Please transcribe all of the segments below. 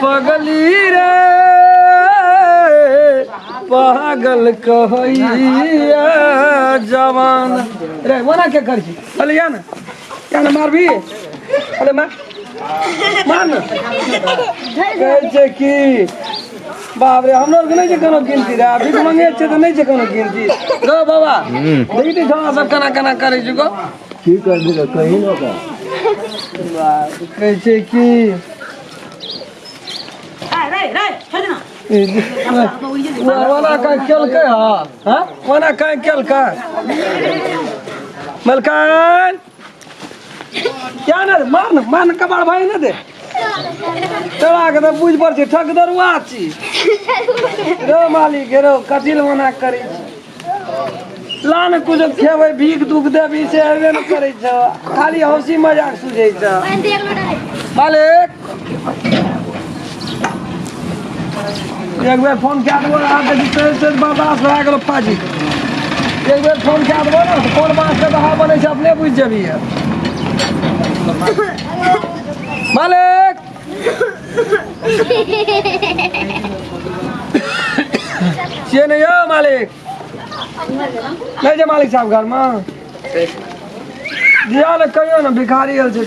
पगली रे पागल कहैया जवान रे ओना के कर छी अरे या ना या ना मारबी अरे मार मार ना कहै छै कि बाप रे हमरो आरके नहि छै कोनो गिनती रे भीख मंगे छै तऽ नहि छै कोनो गिनती गो बाबा देखी तऽ छौड़ा सब केना केना करै छै गो की करबी तऽ कही ने ओकरा बाप कहै छै कि ओना काहे केलकै हँ हँ ओना काहे केलकै मलकान क्या ने मार ने मार ने कबाड़ भाई ने दे तोरा के तऽ बुझ पड़ छै ठक दरुआ छी रो मालिक रो कथी लए मना करै छी ला ने कुछो खेबै भीख दुख देबी से हेबे ने करै छ खाली हँसी मजाक सुझै छ मालिक एक बेर फोन कए देबो अहाँके जे छै से बर्दाश्त भए गेल पाजी एक बेर फोन कए देबो ने तऽ कोन बाँसके दहा बनै छै अपने बुझि जेबही मालिक छियै ने यौ मालिक नहि छै मालिक साहब घरमे दिया ने कहियो ने भिखारी आयल छै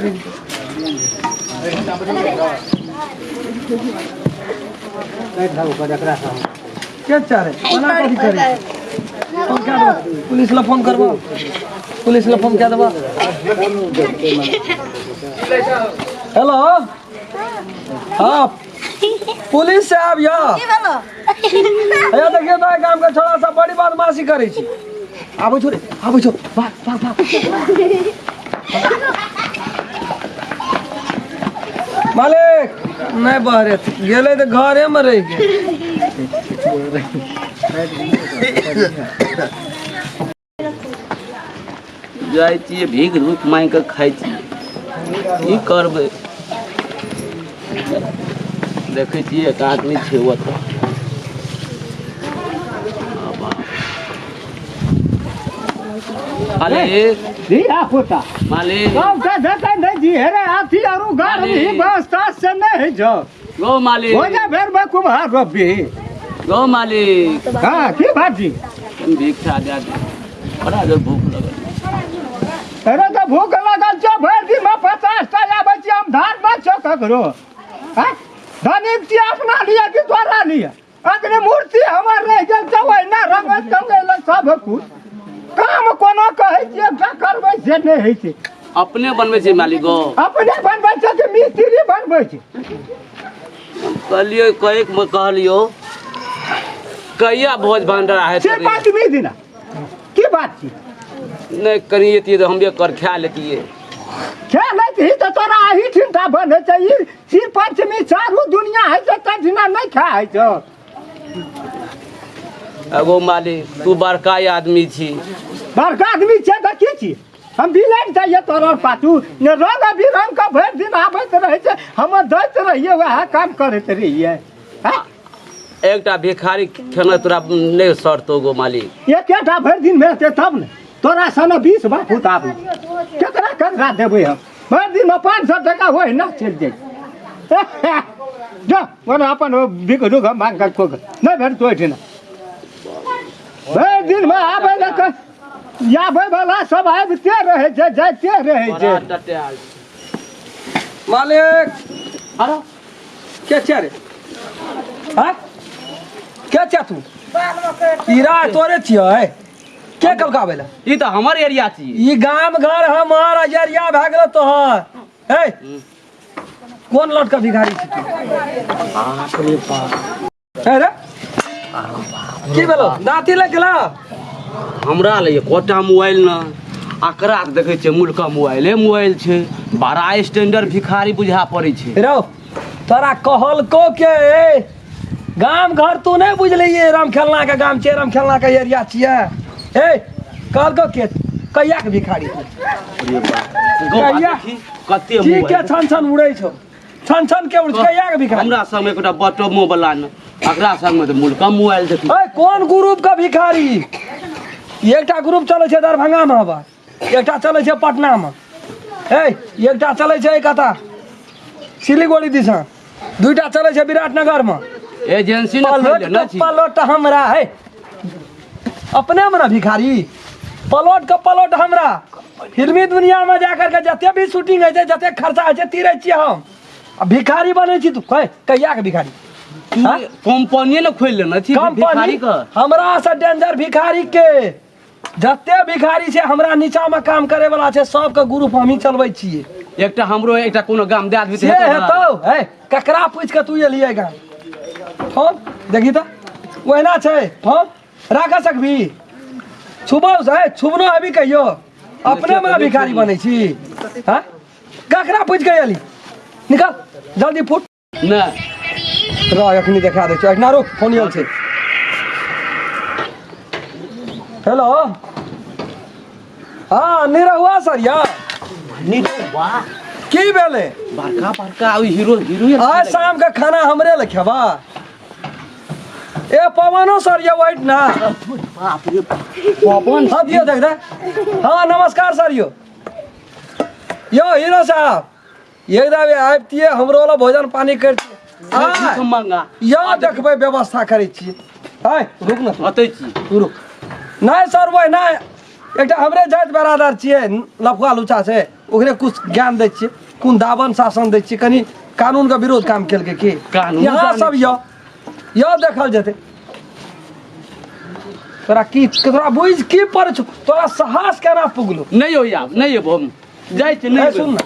के चारे ओना कथी करी फोन कए देबो पुलिस ला फोन करबो पुलिस ला फोन कए देबो हेलो हाँ पुलिस साहब यऽ हैया देखियौ तऽ गाम के छोड़ा सब बड़ी बदमाशी करै छै आबै छौ रे आबै छौ भाग भाग भाग मालिक नहि बहरे गेलै तऽ घरेमे रहि गेल जाइ छियै भीख भूख मांगि कऽ खाइ छियै की करबै देखै छियै एक आदमी छै ओतऽ मालिक धिया पुता मालिक सब के देते नहीं जी हेरे आथी आरू गार भी बस तास से नहीं है जो गौ मालिक हो जा भेर बे कुम्हार रब्बी गौ मालिक हाँ की बात जी तुम भिक्षा दे दे बड़ा जोर भूख लगल अरे तो भूख लगल छौ भरि दिन में 50 टा आबै छी हम धान में छौ ककरो हाँ धनिक छी अपना लिए कि तोरा लिए अग्नि मूर्ति हमर रहि गेल छै ओहिना रंगैत रंगैलक सब कुछ काम कोनो कहै छियै एकटा करबै से नहि होइ छै अपने बनबै छै मालिक गौ अपने बनबै छै कि मिस्त्री बनबै छै कहलियै कएक मे कहलियो कहिया भोज भंडारा हेतै से पाँचमी दिना की बात छी नहि कनि एतियै तऽ हमरे कर खा लेतियै खा लैतही तऽ तोरा एहिठिन टा बनै छै ई शिव पंचमी चारू दुनिया होइ छै तहिना नहि खाइ होइ छौ एगो मालिक तू बड़का आदमी छी बड़का आदमी छै तऽ की छी हम बिलट जाइए तोहर पाछू ने रंग बिरंग के भरि दिन आबैत रहै छै हम दैत रहियै वएह काम करैत रहियै हँ? एकटा भिखारी खेना तोरा नहि सरतो गो मालिक एकेटा भरि दिन में हेतै तब ने तोरा सन 20 बापूत आबै छै। केकरा केकरा देबै हम भरि दिनमे 500 टका होइ ना चलि जाइ जो ओना अपन बिक रुक हम मांग कर खोक नहि भेटतो ओहिठिना भरि दिनमे आबै लए कऽ आबै वाला सब आबिते रहै छै जाइते रहै छै बड़ा टटायल मालिक अरे के छै रे हाँ के छै तू ई राह तोरे छियै के कहलका आबै लए ई तऽ हमर एरिया छी ई गाम घर हमर अजरिया भए गेल तोहर हे कोन लौट के भिखारी छी तू बाप रे बाप हे रे की भेलो दाँती लग गेला हमरा लए एकोटा मोबाइल न अकरा तऽ देखै छियै मुल्का मोबाइले मोबाइल छै बड़ा स्टैंडर्ड भिखारी बुझा पड़ै छै रौ तोरा कहलको के गाम घर तू नहि बुझलियै राम खेलना के गाम छियै राम खेलना के एरिया छियै ए कहलको के कहिया के भिखारी तू? कहिया? कते की के छन छन उड़ै छौ छन छन के उड़ै छौ कहिया के भिखारी हमरा संग एकोटा बटमो वाला न अकरा संग में तऽ मुल्का मोबाइल देखी ए कोन ग्रुप के भिखारी एकटा ग्रुप चलै छै दरभंगा मे हवा एकटा चलै छै पटना मे ए एकटा चलै छै कतऽ सिलीगुड़ी दिशा दुईटा चलै छै विराटनगर में। एजेंसी ने पलोट खोलि लेने के छी। पलोट हमरा है अपने में ना भिखारी, पलोट के पलोट हमरा। फिल्मी दुनिया में जा करके जते भी शूटिंग होइ छै, जते खर्चा होइ छै, तीरै छियै हम। आ भिखारी बनै छी तू। कह कहिया के भिखारी? तू हाँ? कंपनी ने खोलि लेने छी कंपनी भिखारी के। हमरा से डेंजर भिखारी के जते भिखारी छै हमरा नीचा में काम करे वाला छै, सबके ग्रुप हमही चलबै छियै। एकटा हमरो एकटा कोनो गाम दए देबही से तऽ हेतौ ने? हेतौ है? ककरा पूछि के तू एलियै गाम? फोन देखी तऽ ओहिना छै, फोन राख सकबी? छुबौ से छुबनो हेबी कहियो? अपने में भिखारी बनै छी। हाँ, ककरा पूछि के एली? निकल जल्दी, फुट। नहि रह, एखनी देखा दै छियौ। एखना रुक, फोन आयल छै। हेलो, हाँ निरहुआ सर, या की भेलै? बड़का बड़का ओहि हीरो हीरो। आज शाम के खाना हमरे ले खेबा। ए पवनो सर, ये वेट ना। बाप रे पवन। हाँ दियो, देख दे। हाँ नमस्कार सर, यो यो हीरो साहब, एक दाबे आबितियै हमरो वाला भोजन पानी करतियै। भीख मंगा। या देखबै, व्यवस्था करै छियै। आय रुक ने तू। अतै छी। तू रुक। नहि सर, वही नहि, एकटा हमरे जाति बरादर छियै, लफुआ लुचा छै, ओकरे कुछ ज्ञान दै छियै, कोन दाबन शासन दै छियै। कनि कानूनके विरोध काम केलकै की? कानून यहाँ जानै सब यऽ यऽ देखल जेतै। तोरा की, तोरा बुझि की पड़ै छौ? तोरा साहस केना पुगलो? नहि होइए, आब नहि एबो हम, जाइ छी। नहि ए, सुन ने,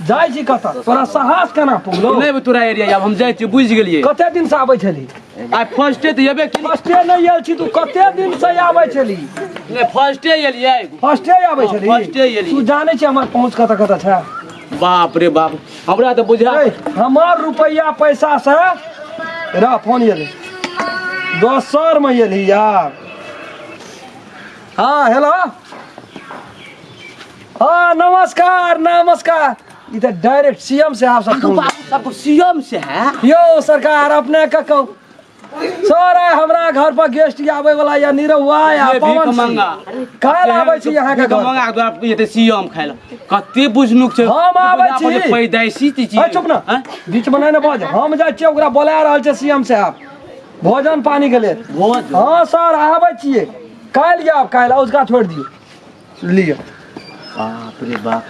जाइ छी कतऽ? तोरा साहस केना पुगलो? नहि एबो तोरा एरिया आब हम, जाइ छी, बुझि गेलियै। कते दिन से आबै छली? आइ फर्स्टे तऽ एबे केलियै। फर्स्टे नहि आयल छी तू, कते दिन से आबै छली? नहि, फर्स्टे एलियै। फर्स्टे आबै छली? फर्स्टे एलियै। तू जानै छी हमर पहुँच कतऽ कतऽ छै? बाप रे बाप, हमरा तऽ बुझा ए, हमर रुपैआ पैसा से रह। फोन एलै, दोसर मे एलही यार। हाँ हेलो, हाँ नमस्कार नमस्कार। ई तऽ डायरेक्ट सीएम साहब से फोन। बाबू सब सीएम से है। यौ सरकार, अपने के कहू सर, आइ हमरा घर पर गेस्ट आबै वाला या निरहुआ या ये भीख पवन सिंह। मंगा। काल्हि आबै छी अहाँके भीख घर। मंगा के तोरा एते सीएम खाइ लए कते बुझनुक छै। हम आबै छी। पैदाइशी चीज। ए, चुप ना। आँय? बीच में नहि ने बाज। हम जाइ छियै, ओकरा बोला रहल छै सीएम साहब भोजन पानी के लेल। भोज? हाँ सर, आबै छियै काल्हि, आब काल्हि औजका छोड़ि दियौ, लिअ। बाप रे बाप।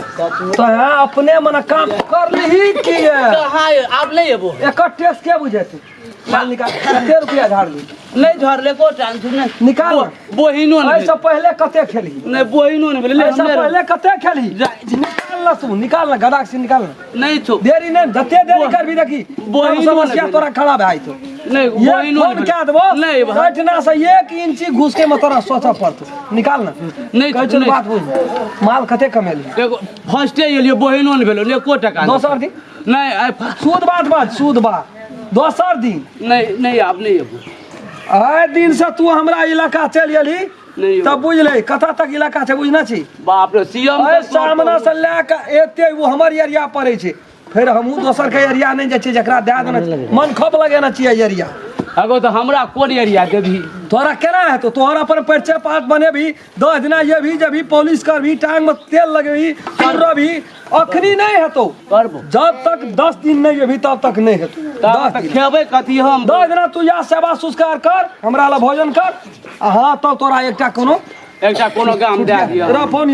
तो यहाँ अपने मने काम कर लीही की है? कहाँ आब नहीं एबो। एकर टेस्ट के बुझेतै? माल निकाल, कते रुपया झाड़ली? नहीं झड़ले को टेंशन नहीं। निकाल। बहिनो नहीं। एहिसँ पहिले कते खेलही? नहीं, बहिनो नहीं भेलै। एहिसँ पहिले कते खेलही? निकाल ना तू, निकाल ना, गदाक से निकाल ना। नहीं छो। देरी नहीं, जते देरी करबी देखी बहिनो तब समस्या नहि। तोरा खड़ा भए जेतौ। नहीं, ये बहिनो फोन नहीं। कए देबो नहीं भाई। एहिठिना से 1 इंची घुस के में तोरा सोचऽ पड़तौ। निकाल ना। नहीं। कहै छौ नहीं। बात बुझ, माल कते कमेलही? एगो फर्स्टे एलियो, बहिनो नहीं भेलो, एको टका नहीं। दोसर दिन? नहीं, आइ शुद्ध बात बात, शुद्ध बात, दोसर दिन? नहीं नहीं, आब नहीं एबो। आइ दिन से तू हमरा इलाका चलि एलही नहीं। तब बुझ ले कतऽ तक इलाका छै, बुझना छी? बाप रे, सीएम। एहि सामना से लए कऽ एते ओ हमर एरिया पड़ै छै। फेर हमहूँ दोसर के एरिया नहि जाइ छियै, जकरा दए देने छियै, मन खप लगेने छियै एरिया। अगो तऽ हमरा कोन एरिया देबही? तोरा केना हेतौ? तोहर अपन परिचय पात बनेबही, 10 दिना एबही जेबही, पॉलिश करबही, टांग में तेल लगेबही, तुरबही, अखनी नहि हेतौ। करबो। जब तक 10 दिन नहि एबही तब तक नहि हेतौ। तब 10 तऽ दिन। खेबै कथी हम? 10 दिना तू या सेवा संस्कार कर, हमरा लए भोजन कर, आ हाँ तब तोरा एकटा कोनो एकटा कोनो गाम दए दिअ। तोरा फोन।